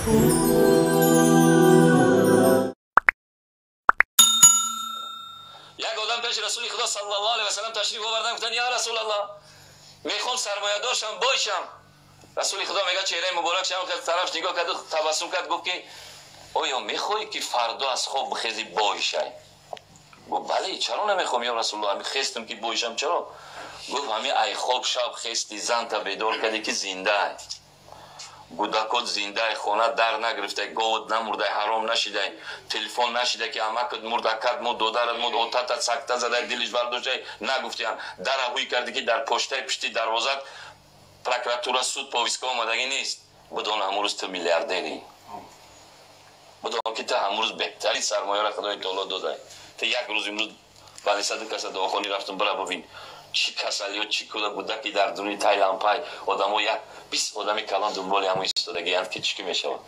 Як одам пеши Расули Худо саллаллоҳу алайҳи васаллам ташриф овардан, гуфтан: я Расулаллоҳ, мехоҳам сармоядор шам, бой шам. Расули Худо мега чеҳраи муборак шам, тараф нигоҳ кард, табассум кард, гуфт ки оё мехоҳӣ ки фардо аз хоб бихезӣ бой шай? Гуфт: бале, чаро намехоҳам ё Расулуллоҳ, ҳамин хестам ки бой шам, чаро? Гуфт: ҳамин ай хоб шаб хести, занта бедор кардӣ ки зиндаай, гудакот зиндаай, хона дар нагирифтай, говот намурдай, ҳаром нашидай, телефон нашидай ки амакат мурд, акат мурд, додарат мурд, отатат сакта задай, дилиш бардоштай, нагуфтиям. Дара ҳуй кардӣ ки дар поштаи пишти дарвозат прокуратура, суд, повестка омадагӣ нест. Бидон, ҳамун рӯз ту миллиардерӣ, бидон ки ту ҳамун рӯз беҳтарин сармояро Худои таоло додай. Ту як рӯз имрӯз балисаду каса дуохонӣ рафтум, бира бибин чӣ касалиё, чӣ куда будаки дар дуни тайлампай одамо, як 20 одами калон дунболи ҳамон истодагиянд ки чӣ ки мешавад.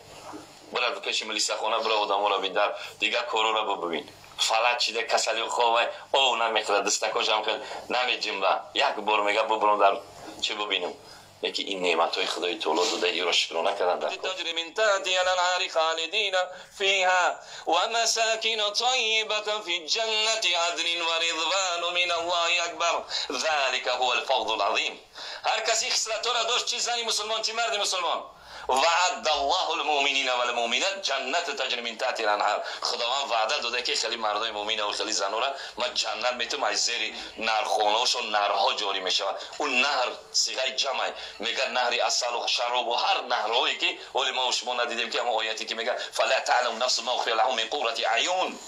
Бира пеши милисахона, бира одаморо бин, дар дигар корора бибин, фалаҷ шида, касалиё ховай, ов намехӯрад, дастакошам хел намеҷимба. Як бор мега бубурам дар чӣ бибинам. Яки ин неъматҳои Худои таоло дода, иро шукрона кардан дар تجري من تحتها الأنهار خالدين فيها ومساكن طيبة في جنة عدن ورضوان من الله أكبر ذلك هو الفوز العظيم. هر کسی خصلت‌ها را داشت، چی زنی مسلمان چی مرد مسلمان، وعد الله المؤمنین والمؤمنات جنت تجری من تحتها الانهار. خداوند وعده داده که خیلی مردای مؤمن و خیلی زنا را ما جنت میتم، از زیر نرخونهاشون نهرها جاری میشود. اون نهر صیغه جمع میگه، نهر عسل و شراب و هر نهرهایی که ولی ما و شما ندیدیم، که هم آیاتی که میگه فلا تعلم نفس ما اخفی لهم من قرة اعین.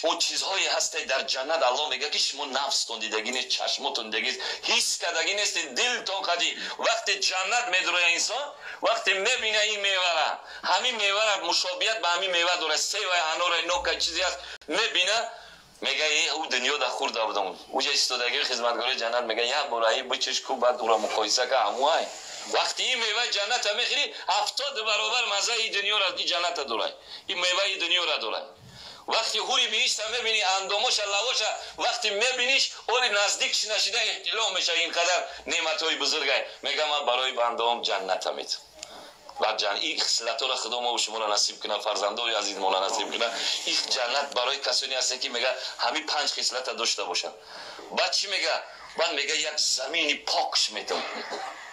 او چیزهایی هسته در جنت، الله میگه که شما نفستون دیدگی نیست، چشمتون دیدگی نیست، حس کردگی نیست، دلتون قدی. وقتی جنت میدروی انسان، وقتی میبینه این میوه را، همین میوه را مشابهت به همین میوه داره، سیب، انار، نوک، چیزی هست، میبینه میگه ای او دنیا در خورده بودم. اوجا ایستادگی خدمتگار جنت میگه یا برای بچش کو، بعد او را مقایسه که هموای. وقتی این میوه جنت میخری، 70 برابر مزه این دنیا را این جنت داره، این میوه دنیا را داره. وقتی حوری بهشت میبینی، انداماش لواش وقتی میبینیش، اولی نزدیکش نشیده احتلام میشه، اینقدر نعمتهای بزرگه. میگم من برای بندهام جنت میتم و جن این خصلت را خدا ما و شما را نصیب کنه، فرزندای عزیز ما را نصیب کنه. این جنت برای کسانی هست که میگه همین 5 خصلت داشته باشن. بعد چی میگه؟ بعد میگه یک زمینی پاکش میتم،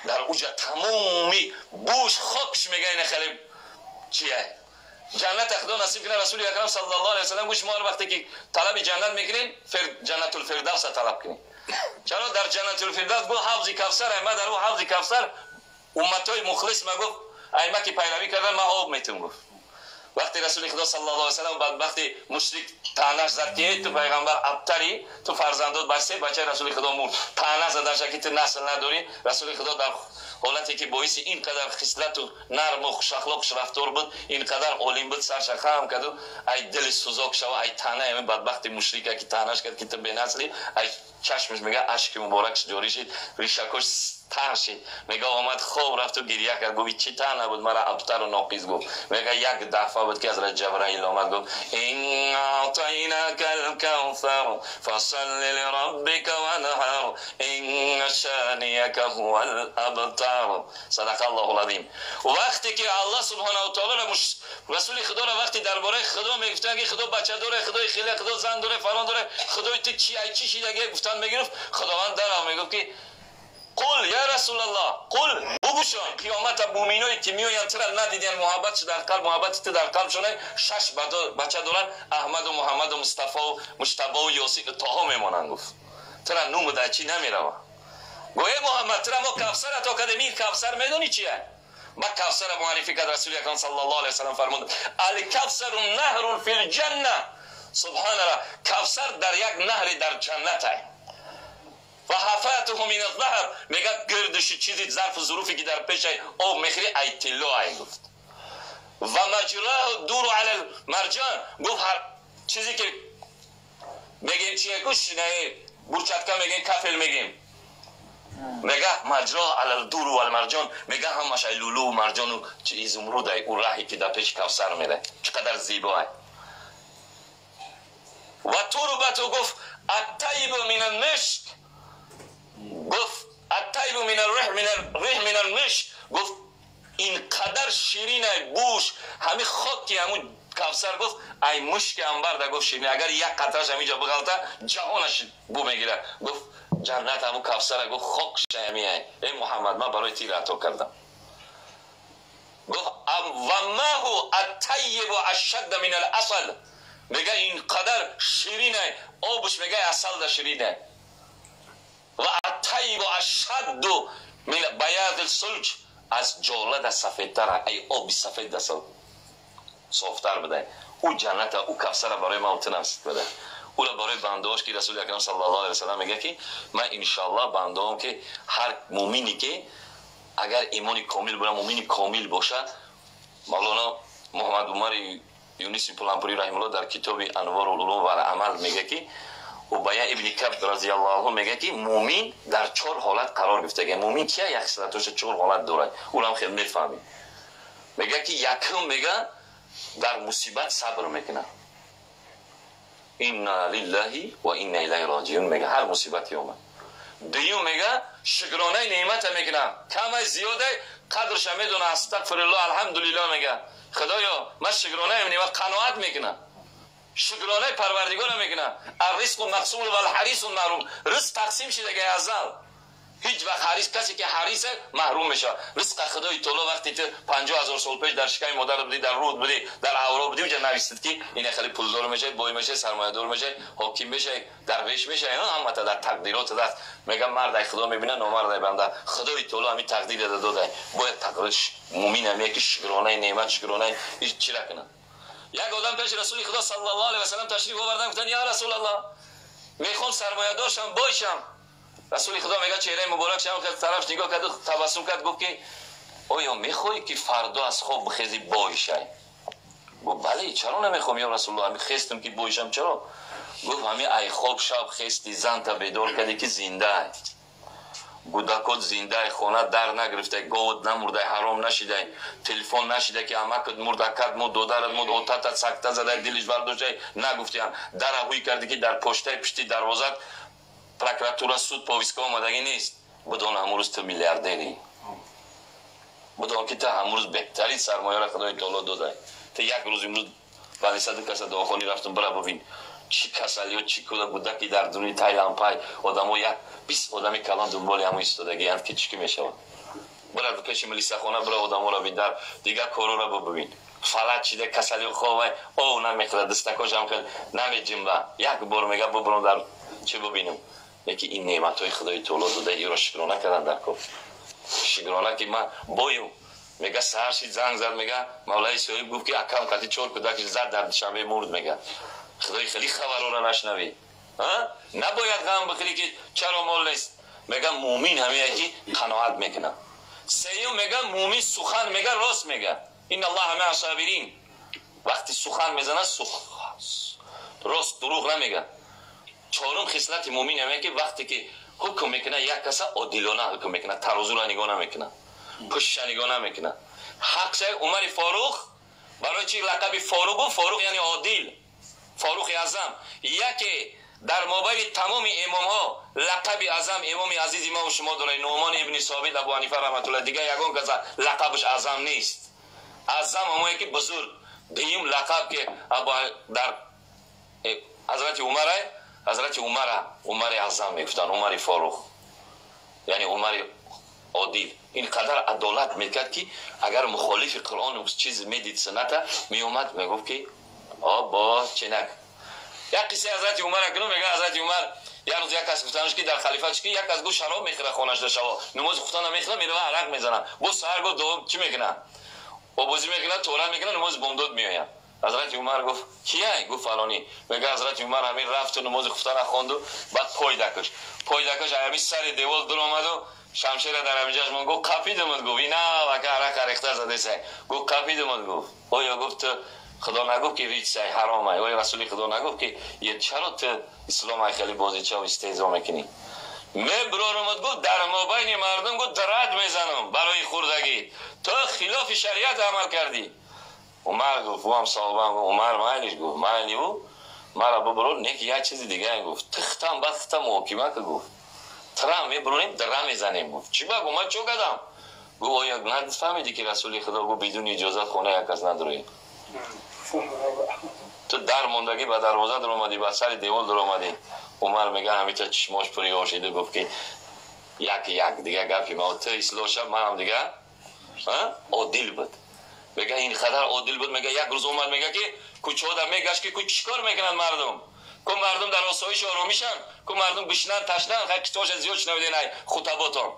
در اوجا تمامی بوش خاکش میگه این خیلی چیه جنت خدا نصیب کنه. رسول اکرم صلی الله علیه و سلم گوش ما وقتی که طلب جنت میکنین، جنت الفردوس طلب کنین. چرا در جنت الفردوس؟ گفت حوض کوثر، ما در او حوض کوثر امتای مخلص ما، گفت ایما که پیروی کردن ما آب میتم. گفت وقتی رسول خدا صلی الله علیه و سلم بعد وقتی مشرک طعنش زد که تو پیغمبر ابتری، تو فرزندات بسته بچه رسول خدا مرد، طعنه زدنش که تو نسل نداری. رسول خدا در حالتی که باعث اینقدر خصلت و نرم و خوش اخلاق رفتار بود، اینقدر عالم بود، سرش خم کرد و ای دل سوزاک شو، ای طعنه همین بدبخت مشرک که طعنش کرد که تو بی نسلی، ای چشمش میگه اشک مبارکش جاری شد، ریشکش تر شد. میگه آمد خواب رفت و گریه کرد، گفت چی طعنه بود مرا ابتر و ناقص. گفت میگه یک دفعه بود که حضرت جبرائیل آمد گفت إنا أعطيناك الكوثر فصل لربك وانحر إن شانئك هو الأبتر. صدق الله العظیم. وقتی که الله سبحانه و تعالی را رسول خدا را وقتی درباره خدا میگفتن که خدا بچه داره، خدای خیلی، خدا زن داره، فلان داره، خدای تو چی ای چی شیدگی گفتن میگرفت، خداوند در میگفت که قل یا رسول الله، قل بگوشان قیامت مومینایی که میآیند چرا ندیدن محبت در قلب، محبت تو در قلب شونه، 6 بچه دارن، احمد و محمد و مصطفی و مجتبی و یاسین و طه میمانند. گفت چرا نوم در چی نمیروه؟ گویه محمد چرا ما کوثر عطا کردیم، این کوثر میدونی چیه؟ ما کوثر معرفی کرد. رسول اکرم صلی الله علیه و سلم فرمود الکوثر نهر فی الجنه. سبحان الله، کوثر در یک نهر در جنت است. و حفاته من الذهب، میگه گردش چیزی ظرف ظروفی که در پیش آب میخری ای طلا ای. گفت و مجراه دور علی المرجان، گفت هر چیزی که میگیم چیه گوش نه برچتکه میگیم کفل میگیم، میگه مجراه علی الدور و المرجان، میگه همش ای لولو و مرجان و چه izumrud ای، اون راهی که در پیش کوثر میره چقدر زیباه. و تربت گفت الطیب من المشک، گفت الطیب من الريح من الريح من المشک، گفت Инқадар ширинай бӯш, ҳамин хоки ҳамун Кавсар гуфт, ай мушки анбар да гуфт ширин. Агар як қатраш ҳаминҷо биғалта, ҷаҳонаш бу мегирад. Гуфт ҷаннат ҳамун Кавсара гуфт хок шамиай. Эй Муҳаммад, ман барои тир ато кардам. Гуфт ва маҳу аттайибу ашадда мин аласал. Мега инқадар ширинай, обш мега асал да ширинай. Ва аттайибу ашадду мин баяди сулч. Аз ҷола да сафедтар, ай оби сафед да софтар бидай. Ӯ ҷанната, ӯ Кавсара барои ман ту насиб бидай. Ӯра барои бандаҳош ки Расули Акрам саллаллоҳу алайҳи васаллам мегӯяд ки ман иншоаллоҳ бандаҳом ки ҳар мӯмине ки агар имони комил буда, мӯмини комил бошад. Мавлоно Муҳаммад Умари Юниси Пуланпури раҳимуллоҳ дар китоби Анворул улум ва амал мегӯяд ки Убая ибни Каб разияллоҳу анҳу мегӯяд ки мӯмин дар чор ҳолат қарор гирифтага. Мӯмин кия? Як хислатоша чор ҳолат дорад. Ӯрам хел мефаҳмед. Мегӯяд ки якум мегӯяд дар мусибат сабр мекунад. Инна лиллаҳи ва инна илайҳи роҷиун мегӯяд ҳар мусибате омад. Дуюм мегӯяд шукронаи неъмата мекунад. Камай зиёдай қадрша медонад. Астағфируллоҳ, алҳамдулиллоҳ мегӯяд. Худоё, ман шукронаи неъмат қаноат мекунам. Шукронаи Парвардигора мекунам. Арризқу мақсумун вал ҳарису маҳрум. Ризқ тақсим шидагай азал. Ҳеҷ вақт ҳарис, касе ки ҳариса маҳрум мешавад. Ризқа Худои Таоло вақте ту 50,000 сол пеш дар шиками модар будӣ, дар руд будӣ, дар авро будӣ, уҷа навистид ки ина хеле пулдор мешавӣ, бой мешавӣ, сармоядор мешавӣ, ҳоким мешавӣ, дарвеш мешавӣ, ҳамата дар тақдирот даст. Мегӯям мард ай Худо мебинад, номард ай банда. Худои Таоло ҳамин тақдир дода. Бояд тақдирш мӯмин ҳамия ки шукронаи неъмат, шукронаи ҳеҷ чира кунад. Як одам пеш Расули Худо саллаллоҳу алайҳи васаллам ташриф овардан, гуфтанд: я Расулаллоҳ, мехоҳам сармоядор шам, бой шам. Расули Худо мегӯяд чеҳраи муборак шам кард, тараф нигоҳ кард, табассум кард, гуфт ки оё мехоҳӣ ки фардо аз хоб бихезӣ бой шай? Гуфт бале, чаро намехоҳам ё Расулуллоҳ, ҳамин хестам ки бой шам, чаро? Гуфт ҳамин ай хоб шаб хести, занта бедор кардӣ ки зиндаай, гудакот зиндаай, хона дар нагирифтай, говот намурдай, ҳаром нашидай, телефон нашидай ки амакат мурд, акат мурд, додарат мурд, отатат сакта задай, дилиш бардоштай, нагуфтиям. Дара ҳуй кардӣ ки дар поштаи пушти дарвозат прокуратура, суд, повестка омадагӣ нест. Бидон ҳамун рӯз ту миллиардерӣ. Бидон ки ту ҳамун рӯз беҳтарин сармояро Худои Таоло додай. Ту як рӯз имрӯз валисаду каса дуохонӣ рафтум, бира бибин чӣ касалиё, чӣ куда будаки дар дуни тайлампай одамо, як 20 одами калон дунболи ҳамун истодагиянд ки чӣ ки мешавад. Бира пеши милисахона, бира одаморо бин, дар дигар корора бибин. Фалаҷ шида, касалиё ховай, ов намехӯрад, дастакошам хел намеҷимба. Як бор мега бубурам дар чӣ бибинам. Лекин ин неъматҳои Худои Таоло дода, иро шукрона кардан дар кор. Шукрона ки ман боюм. Мега саҳар шид, занг зад, мега мавлаи соҳиб гуфт ки акам қати чор кӯдаки зад дар Душанбе мурд, мега. Худои хеле хабарора нашнавӣ. Набояд ғам бихӯрӣ ки чаро мол нест. Мега мӯмин ҳамие ки қаноат мекунад. Сеюм мега мӯмин сухан мега рост мега. Инна Аллаҳа маа сабирин. Вақти сухан мезанад рост, дурӯғ намега. Чорум хислати мӯмин ҳамие ки вақте ки ҳукм мекунад як каса, одилона ҳукм мекунад, тарозура нигоҳ намекунад, пуштша нигоҳ намекунад. Ҳақ шай. Умари Форуқ барои чи лақаби Форуқ буд? Форуқ яъне одил, Форуқи Аъзам. Яке дар мобайни тамоми имомҳо лақаби Аъзам имоми азизи мо шумо доред, Нуъмон ибни Собит Абу Ҳанифа раҳматуллоҳ. Дигар ягон каса лақабаш Аъзам нест. Аъзам ҳамое ки бузург. Дуюм лақаб ки дар ҳазрати Умара, ҳазрати Умара Умари Аъзам мегуфтанд, Умари Форуқ, яъне Умари одил. Ин қадар адолат мекард ки агар мухолифи Қуръон чиз медид, сунната меомад, мегуфт ки бо ченак. Як қиссаи ҳазрати Умара кунум. Мега ҳазрати Умар як рӯз як кас гуфтанаш ки дар халифа ки як кас гуфт шароб мехӯра хонаш да, шаво намози хуфтана мехӯра, мерава арақ мезанад, боз саҳар гуфт дуо чӣ мекунад, обозӣ мекунад, тора мекунад, намози бомдод меояд. Ҳазрати Умар гуфт: кияй? Гуфт: фалонӣ. Мега ҳазрати Умар ҳамин рафту намози хуфтана хонду, баъд пой дакаш, пой дакаш, ҳамин сари девол дуромаду шамшера дар ҳаминҷаш мон, гуфт: қапидумад. Гуфт: ина вака арақ арехта задесай. Гуфт: қапидумад. Гуфт: оё, гуфт, ту Худо нагуфт ки риҷсай, ҳаромай? Оё Расули Худо нагуфт ки чаро ту ислом ай хеле бозича истеҳзо мекунӣ? Меброрумад, гуфт, дар мобайни мардум, гуфт, рад мезанам барои хурдагӣ, ту хилофи шариат амал кардӣ. Умар гуфт, ӯ ҳам саҳоба, Умар майлиш, гуфт, майли ӯ мара бубро, не ки як чизи дигар, гуфт, тихтам баъд хита муҳокима ка, гуфт, тра мебронем, дра мезанем. Гуфт: чӣ ба? Гуфт: ман чо кардам? گو آیا نفهمیدی که رسول خدا گو بدون اجازه خونه یک کس نداری؟ تو در موندگی به دروازه در اومدی، به سر دیوال در اومدی. عمر میگه همیشه چشماش پر یاشیده، گفت که یک یک دیگه گپی ما تو اصلاح شد، من هم دیگه عادل بود. میگه این خطر عادل بود. میگه یک روز اومد میگه که کوچه ها میگشت که چیکار میکنن مردم، کو مردم در آسایش آرامیشن، کو مردم گشنن تشنن، خیلی کتاش زیاد شنیدین ای خطباتون.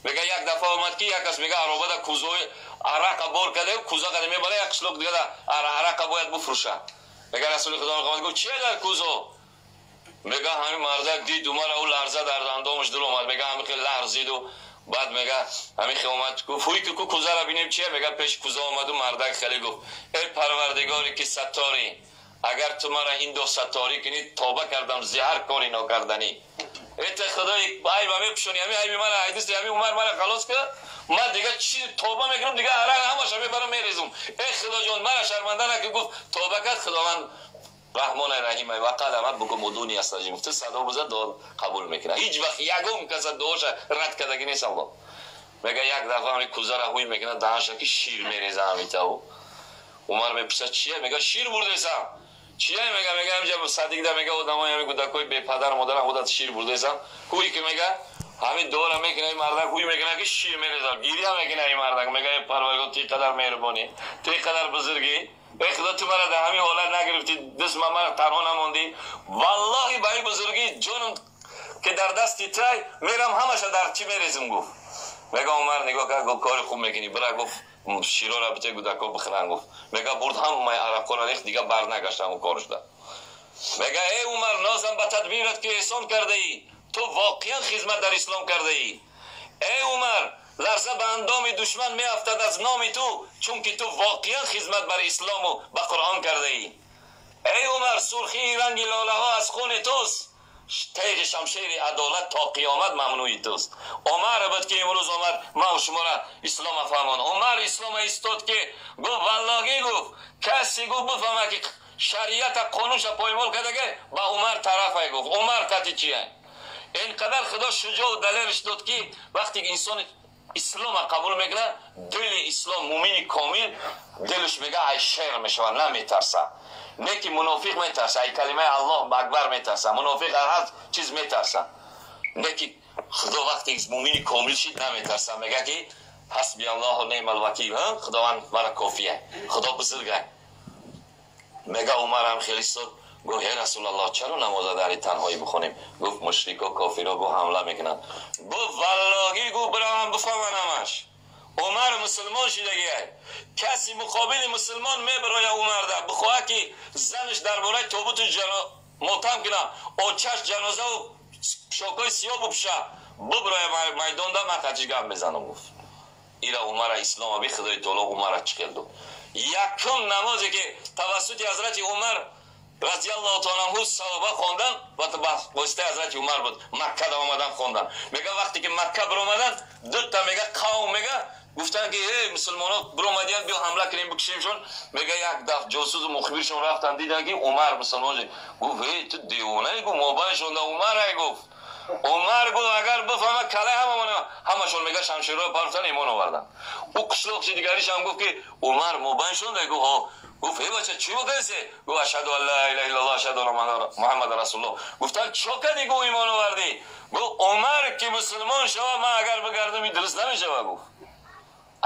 میگه یک دفعه اومد که یک کس میگه عربه در کوزه عرق بار کرده، کوزه قدیم میبره یک قشلاق دیگه در عرق باید بفروشه. میگه رسول خدا اومد گفت چیه در کوزه؟ میگه همین مردک دید اومد او لرزه در اندامش در اومد. میگه همین خیلی لرزید و بعد میگه همین خیلی اومد گفت هوی که کوزه را ببینیم چیه. میگه پیش کوزه اومد و مردک خیلی گفت ای پروردگاری که ستاری، اگر تو مرا این دو ستاری کنی توبه کردم زهر کاری نکردنی. ای خدای عیب میپوشونی، همین عیب من حدیث همین عمر مرا خلاص کرد، من دیگه چی توبه میکنم دیگه عرق همش میبرم میریزم. ای خدا جان مرا شرمنده نکن. گفت توبه کرد، خداوند رحمان رحیم و قال ربکم ادعونی استجب. تو صدا بزد دعا قبول میکنه. هیچ وقت یگم کس دعاش رد کرده نیست الله. میگه یک دفعه همین کوزه را هوی میکنه دهنش که شیر میریزه همین تو. عمر میپرسه چیه؟ میگه شیر بردیسم. چیه؟ میگه میگه همینجا صدیق ده، میگه آدمای همین کودکای بی پدر مادر خودت شیر بردیسم. کوی که میگه همین دعا میکنه این مردک هوی میکنه که شیر میریزه، گریه میکنه این مردک. میگه پروردگار تو قدر مهربانی، تو قدر بزرگی، ای خدا تو مرا در همین حالت نگرفتی، دست من مرا تنها نماندی، والله به این بزرگی جانم که در دستی تای میرم همش در چی میریزم. گفت میگه عمر نگاه کرد گفت کار خوب میکنی برا. گفت شیرا را بته کودکا بخورن. گفت میگه برد هم مای عرق را ریخت دیگه بر نگشتم و کارش داد. میگه ای عمر نازم به تدبیرت که احسان کرده ای، تو واقعا خدمت در اسلام کرده ای. ای عمر لرزه به اندام دشمن می افتد از نام تو، چون که تو واقعا خدمت بر اسلام و به قرآن کرده ای. ای عمر سرخی رنگ لاله ها از خون توست، تیغ شمشیر عدالت تا قیامت ممنوعی توست. عمر بود که امروز عمر ما و شما را اسلام فهمان. عمر اسلام ایستاد که گفت والله گفت کسی گفت بفهمه که شریعت قانونش پایمال کرده که با عمر طرفه. گفت عمر کتی چیه؟ اینقدر خدا شجاع و دلیلش داد که وقتی انسان اسلام قبول میکنه دل اسلام مومن کامل دلش میگه ای شیر میشوه، نمیترسه. نه که منافق میترسه، ای کلمه الله اکبر میترسه، منافق هر چیز میترسه. نه که خدا وقتی مومن کامل شد نمیترسه، میگه که حسبی الله و نعم الوکیل، خداوند مرا کافیه، خدا بزرگه. میگه عمر هم خیلی صد گفت ای رسول الله چرا نماز در تنهایی بخونیم؟ گفت مشرکا کافرا گفت حمله میکنن. گفت والله گفت برام بفهمن همش. عمر مسلمان شدگیه، کسی مقابل مسلمان میبرای عمر ده بخواه که زنش درباره تابوت ماتم کنه، آچش جنازه و شاکای سیاه بپوشه ببرای میدان ده من خطیش گپ میزنم. گفت ایرا عمر اسلام بی خدای تعالی عمر چکل داد. یکم نمازی که توسط حضرت عمر رضی الله تعالی عنه صحابه خواندن و واسطه حضرت عمر بود مکه آمدن خواندن. میگه وقتی که مکه برآمدن دو تا میگه قوم میگه گفتن که ای مسلمانا برآمدین بیا حمله کنیم بکشیمشون. میگه یک دفعه جاسوس و مخبرشون رفتن دیدن که عمر مسلمان. گفت ای تو دیوانه ای؟ گفت موبایلشون عمر. گفت عمر گفت اگر بفهمه کله همشون میگه شمشیرها پرفتن ایمان آوردن. او قشلاقچی دیگریش هم گفت که عمر موبایلشون ده. گفت ها. گفت ای بچه چی بکنی؟ گفت اشهد ان لا اله الا الله اشهد ان محمد رسول الله. گفتن چه کردی؟ گفت ایمان آوردی. گفت عمر که مسلمان شوه من اگر بگردم این درست نمیشه. گفت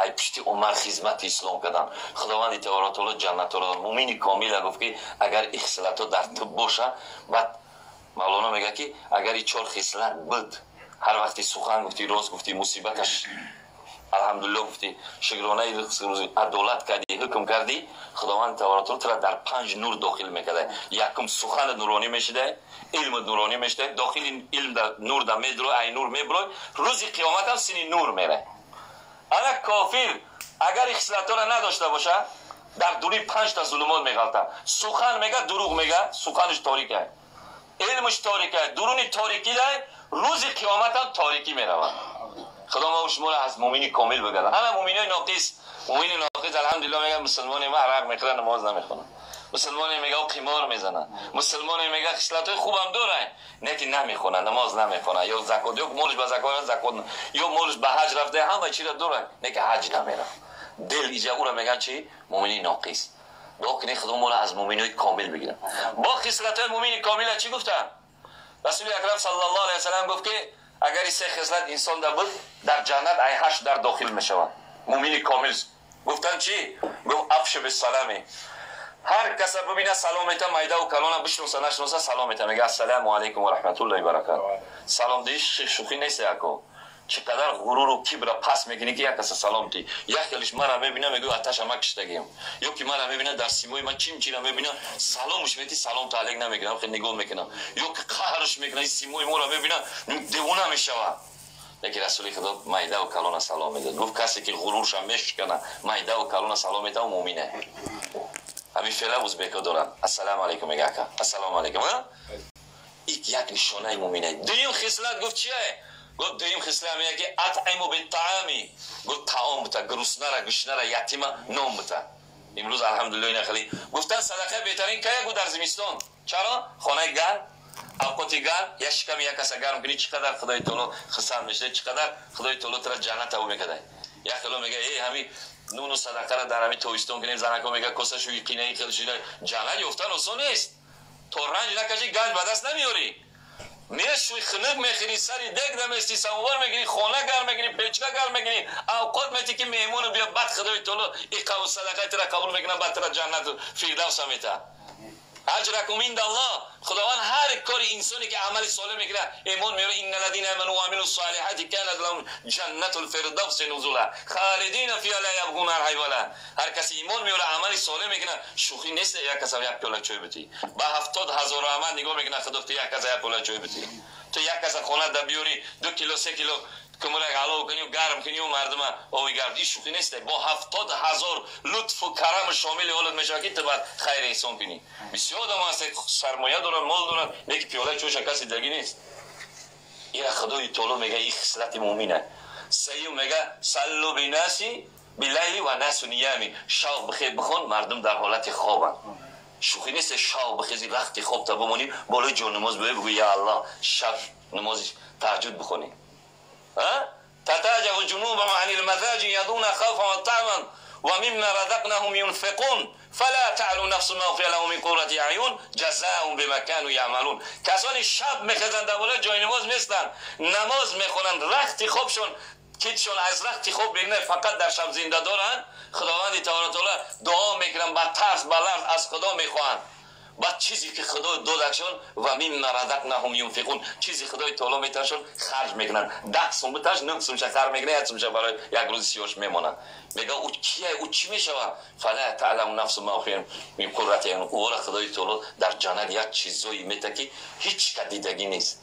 ای پشتی عمر خدمت اسلام کردن. خداوند تبارک و تعالی جنت را مومن کامل گفت که اگر این خصلت ها در تو باشه. بعد مولانا میگه که اگر این چهار خصلت بود هر وقتی سخن گفتی راست گفتی مصیبتش الحمدلله گفتی شکرانه عدالت کردی حکم کردی خداوند تبارک و تعالی در 5 نور داخل میکرده. یکم سخن نورانی میشده، علم نورانی میشده، داخل علم در نور در میدرو ای نور میبرو روز قیامت هم سینی نور میره. انا کافر اگر این خصلت را نداشته باشه در دوری 5 تا ظلمات میغلطه. سخن میگه دروغ میگه، سخنش تاریکه، علمش تاریکه، درون تاریکی ده، روز قیامت هم تاریکی میرود. خدا ما شما را از مؤمنی کامل بگردن. اما مؤمنای ناقص، مؤمن ناقص الحمدلله میگه مسلمان ما عرق میخوره نماز نمیخونه. Мусулмоне мега ӯ қимор мезана. Мусулмоне мега хислатҳои хубам дора, не ки намехона, намоз намехона, ё закот, ё молш ба закот, закот, ё молш ба ҳаҷ рафта, ҳама чиро дора, не ки ҳаҷ намера. Дил иҷа ӯро меган чи? Муъмини ноқис. Дуо кунед Худо моро аз муъминои комил бигирад. Бо хислатҳои муъмини комила чӣ гуфтанд? Расули акрам саллаллоҳу алайҳи васаллам гуфт ки агар се хислат инсон дар буд, дар ҷаннат ай ҳашт дар дохил мешавад. Муъмини комил. Гуфтанд чӣ? Гуфт афшу биссалами. Ҳар каса бибина салом мета, майдаву калона бишноса нашноса салом мета, мега ассалому алайкум ва раҳматуллоҳи ва баракатуҳ. Салом диҳиш шӯхӣ нест яко. Чӣ қадар ғуруру кибра пас мекунӣ ки як каса салом ти. Як хелиш мара мебина, мегӯ аташа ма киштагиам. Ё ки мара мебина дар симои ман чим чира мебина, саломш мети, салом таалик намекунам, хел нигоҳ мекунам. Ё ки қаҳрш мекуна, симои моро мебина, девона мешавад. Лекин Расули Худо майдаву калона салом медод. Гуфт касе ки ғурурша мешикана, майдаву калона салом меда, муъмине. Ҳамин феъла узбекҳо доранд. Ассалому алайкум мега ака. Ассалому алайкум. Ик як нишонаи муъмине. Дуюм хислат гуфт чие? Гуфт дуюм хислат мега ки атъиму биттаами. Гуфт таом бита, гуруснара, гушнара, ятима нон бита. Имрӯз алҳамдулиллоҳ ина хеле гуфтан садақа беҳтарин кая гу дар зимистон. Чаро? Хонаи гарм, авқоти гарм, як шиками як каса гарм кунӣ, чӣ қадар Худои таоло хурсанд мешавад, чӣ қадар Худои таоло тура ҷаннат ав мекарда. Як хело мега эй ҳами нуну садақара дар ҳами тобистон кунем, занако мега коса шӯи қинаи хел шуда, ҷаннат ёфтан осон нест. То ранҷ накашӣ ганҷ ба даст намеёрӣ. Мешӯи хунук мехӯрӣ, сари дег наместӣ, самовар мегирӣ, хона гарм мегирӣ, печка гарм мегирӣ, авқот метӣ ки меҳмону биё, баъд Худои таоло иқаву садақаи тура қабул мекунад, баъд тура ҷаннату фирдавса метаҳад. Аҷракум индаллоҳ. Худованд ҳар кори инсоне ки амали солеҳ мекунад, имон меорад, инна лазина аману ва амилу солиҳати канат лаҳум ҷаннатул фирдавси нузула холидина фиҳа ла ябғуна анҳа ҳивала. Ҳар касе имон меорад, амали солеҳ мекунад, шӯхӣ нест як каса як пиёла чой битӣ. Ба 70,000 амал нигоҳ мекунад Худо, ту як каса як пиёла чой битӣ. Ту як каса хона да биёрӣ, 2 кило 3 кило кумурак ҳалов кунӣ, гарм кунӣ мардума ови гарм. Ин шӯхӣ нест. Бо 70,000 лутфу карам шомили ҳолат мешавад ки ту баъд хайр эҳсон кунӣ. Бисёр одам ҳаст сармоя доранд, мол доранд, лекин пиёлаи чойша каси дагӣ нест. Ира Худои таоло мега ин хислати муъмина. Сеюм мега саллу бинаси билайли ва насу ниями. Шав бихер бихон, мардум дар ҳолати хобанд. Шӯхӣ нест шав бихези вақти хоб та бимонӣ, болои ҷоннамоз биёй бигӯ я Аллоҳ, шаб намози таҳаҷҷуд бихонӣ. تتاجه جنوبهم عن المضاجع يدون خوفا وطمعا ومما رزقناهم ينفقون فلا تعلم نفس ما اخفي لهم من قرة اعين جزاء بما كانوا يعملون. کسانی شب میخزند در بالای جای نماز میستند، نماز میخوانند، رخت خوبشون کتشون از رخت خوب بگنه، فقط در شب زنده دارند. خداوند تعالی دعا میکنند، با ترس با لرز از خدا میخواهند. بعد چیزی که خدا دادشون و مما رزقناهم ينفقون، چیزی خدای تعالی میتاشون خرج میکنن. 10 سوم بتاش 9 سوم خرج میکنه، 1 سوم برای یک روز سیاش میمونه. میگه او کیه، او چی میشوه؟ فلا تعلم نفس ما اخفی من قرة اعین. او را خدای تعالی در جنت یک چیزایی میته که هیچ کس دیدگی نیست.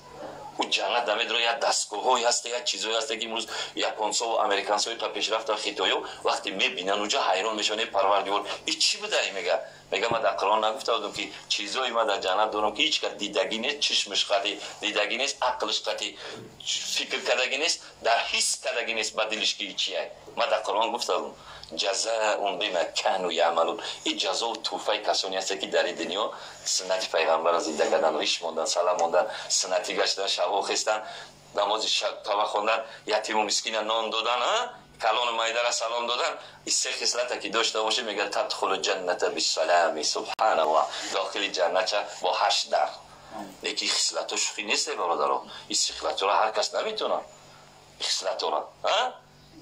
او جنت نمیدونه یک دستگاه‌هایی هست، یک چیزایی هست که امروز یاپونسا و امریکانسا تا پیشرفت خیتایو وقتی میبینن اونجا حیران میشن. پروردگار این چی بوده؟ میگه من در قرآن نگفته بودم که چیزایی من در جنت دارم که هیچ کس دیدگی نیست، چشمش قطعی دیدگی نیست، عقلش قطعی فکر کردگی نیست، در حس کردگی نیست، با دلش که چیه. من در قرآن گفته بودم جزاء بما كانوا يعملون. این جزا و توفه کسانی هست که در دنیا سنت پیغمبر را زنده کردن، ریش موندن، سلام موندن، سنتی گشتن، شبا خستن، نماز شب توا خوندن، یتیم و مسکین نان دادن، کلان مایده را سلام دادن. این سه خصلت که داشته باشه میگه تدخل الجنت بالسلام. سبحان الله، داخل جنت با 8 در. لیکن خصلت شوخی نیست برادرها. این خصلت را هر کس نمیتونه. خصلت را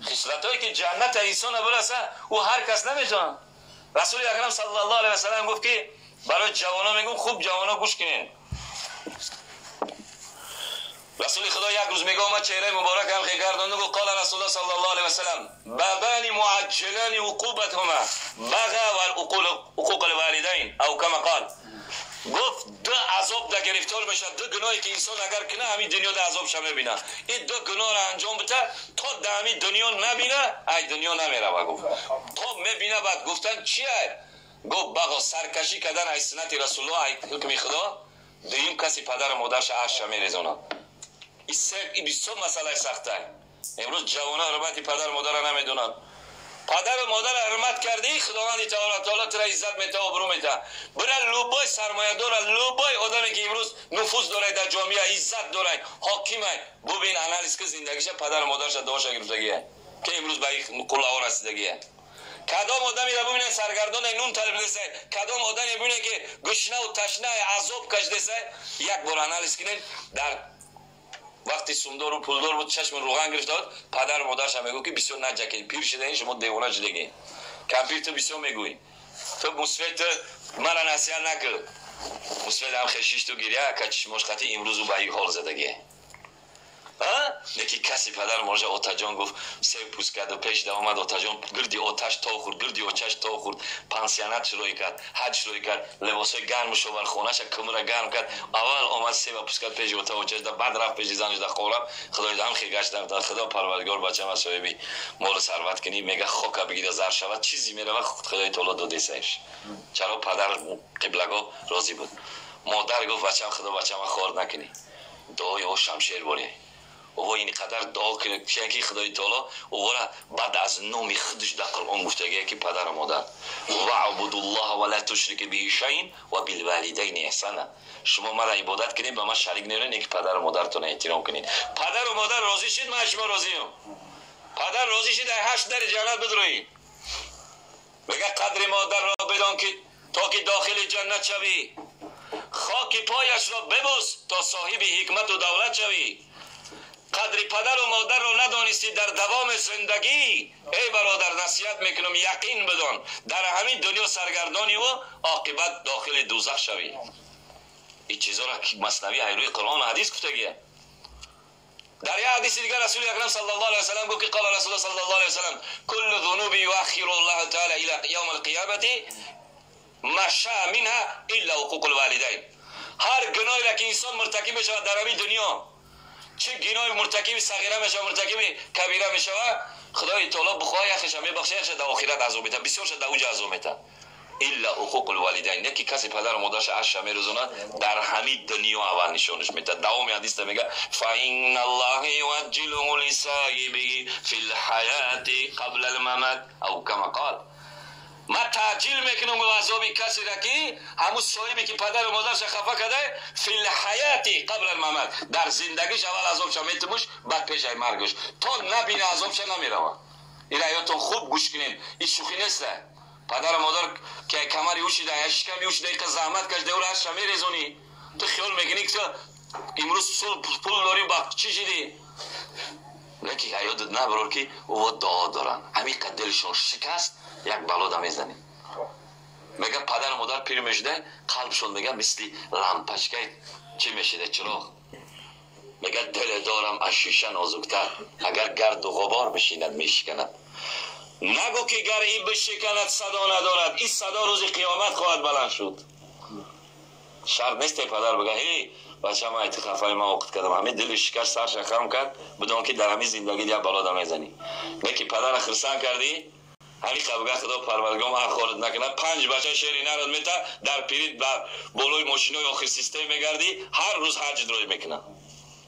خصلتایی که جنت انسان برسه او هر کس نمیتونه. رسول اکرم صلی الله علیه و سلم گفت که برای جوانا میگم، خوب جوانا گوش کنین. رسول خدا یک روز میگه اومد چهره مبارک هم گرداند و قال رسول الله صلی الله علیه و سلم بابان معجلان عقوبتهما بغى والعقوق الوالدین او کما قال. گفت دو عذاب در گرفتار میشه، دو گناهی که انسان اگر کنه همین دنیا در عذاب شه میبینه. این دو گناه را انجام بده تا در همین دنیا نبینه، ای دنیا نمیره. گفت تا میبینه. بعد گفتن چیه؟ گفت بغا سرکشی کردن از سنت رسول الله، ای حکم خدا. دویم کسی پدر و مادرش عرش میریزونه. این بسیار مسئله سخته. امروز جوانان ربط پدر مادر را نمیدونن. Падару модарро ҳурмат кардӣ, худованди таоло туро иззат мета, обрӯ мета. Бира любой сармоядора, любой одаме ки имрӯз нуфуз дорад дар ҷомеа, иззат дорад, ҳокимай, бубин, анализ ки зиндагиша, падару модарша дуоша гирифтагия, ки имрӯз ба ин қуллаҳо расидагия. Кадом одамеро бубинед, саргардоне, нун талабидесай, кадом одаме бубинед, ки гушнаву ташнае, азоб кашидесай, як бор анализ кунед, дар вақти сумдору пулдор буд, чашми руған гирифта буд, падару модарша мегӯ, ки бисёр наҷакед, пир шидаин, шумо девона шудагӣ. Кампир, ту бисёр мегӯӣ, ту мусфед, ту мара насиҳат накун. Мусфед ҳам хешишту гиря ка, чишмош қати имрӯзу ба ин ҳол задагӣ. Леки каси падар можа отаҷон гуфт, себ пӯст карду пеш да омад, отаҷон гирди оташ то хӯрд, гирди очаш то хӯрд, пансионат шурӯӣ кард, ҳаҷ шурӯӣ кард, либосҳои гарму шовар, хонаша кумра гарм кард. Аввал омад, себа пӯст кард пеши ота очаш да, баъд рафт пеши занаш да хоб рафт. Худои ҳам хел гашт, худо парвардигор, бачама соҳиби молу сарват кунӣ, мега, хока бигира, зар шавад, чизе мерава, худои таоло додесаиш. Чаро? Падар қиблагоҳ розӣ буд. Модар гуфт: «Бачам, худо бачама хор накунӣ». Дуои ӯ шамшер борӣ. Ӯ ин қадар дуо ки худои таоло ӯра баъд аз номи худаш дар Қуръон гуфтагия, ки падару модар: «Ваъбудуллоҳа ва ла тушрику биҳи шайъан ва билвалидайни эҳсана». Шумо мара ибодат кунед, ба ман шарик неред, ки падару модаратонро эҳтиром кунед. Падару модар розӣ шуд, ман шумо розиам. Падар розӣ шуд, ай ҳашт дари ҷаннат бидроӣ. Мега: «Қадри модарро бидон, ки то ки дохили ҷаннат шавӣ, хоки пояшро бибӯс, то соҳиби ҳикмату давлат шавӣ». Қадри падару модарро надонистӣ дар давоми зиндагӣ, эй бародар, насиҳат мекунам, яқин бидон, дар ҳамин дунё саргардониву оқибат дохили дӯзах шавӣ. Ин чизоро Маснавӣ ҳайрӯи Қуръону ҳадис гуфтагия. Дар як ҳадиси дигар расули акрам саллаллоҳу алайҳи васаллам гуфт, ки قال رسول الله صلى الله عليه وسلم: كل الذنوب يؤخر الله تعالى إلى يوم القيامة ما شاء منها إلا حقوق الوالدين. Ҳар гуноҳеро ки инсон муртакиб мешавад дар ҳамин дунё, чӣ гуноҳи муртакиби сағира мешавад, муртакиби кабира мешавад, худои таоло бихоҳа, яхеша мебахша, яхеша дар охират азоб мета, бисёрша дар уҷа азоб мета. إلا حقوق الوالدين. Не ки каси падару модарша аша мерӯзонад, дар ҳамин дунё аввал нишонаш мета. Давоми ҳадиста мега: فإن الله يعجله لصاحبه في الحياة قبل الممات أو كما قال. Ман таъҷил мекунам азоби касеро, ки ҳамун соҳибе ки падару модарша хафа карда, في الحياة قبل الممات, дар зиндагиш аввал азобша метумуш, баъд пешаи маргаш то набина азобша намерава. Ира ҳаётон хуб гӯш кунед, ин шӯхӣ неста. Падару модар ки камари ӯ шида, шиками ӯ шида, иқа заҳмат кашида, ӯро аша мерезонӣ. Ту хиёл мекунӣ, ки ту имрӯз пул дорӣ, ба чӣ шидӣ, лекин ҳаётат набарор, ки ӯво дуо доранд. Ҳамиқа дилшон шикаст, як балода мезанӣ. Мега, падару модар пир мешуда, қалбшон, мега, мисли лампачкаи чӣ мешида, чироғ. Мега, диле дорам аз шиша нозуктар, агар гарду ғубор бишинад, мешиканад. Нагӯ, ки гар ин бишиканад, садо надорад. Ин садо рӯзи қиёмат хоҳад баланд шуд. Шарт нест, падар бага: «Ҳей, бача, ман айти хафаи ман оқит кардам». Ҳамин дили шикаст, сарша хам кард, бидон, ки дар ҳамин зиндагӣ як балода мезанӣ. Не ки падара хирсан кардӣ, ҳамин қабга худо парвардигор ман хорид накунад, панҷ бача шери народ мета, дар пирит бар болои мошинои охир систем мегардӣ, ҳар рӯз ҳаҷ рой мекунад.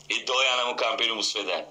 Иддаои анаму кампири мусфеда.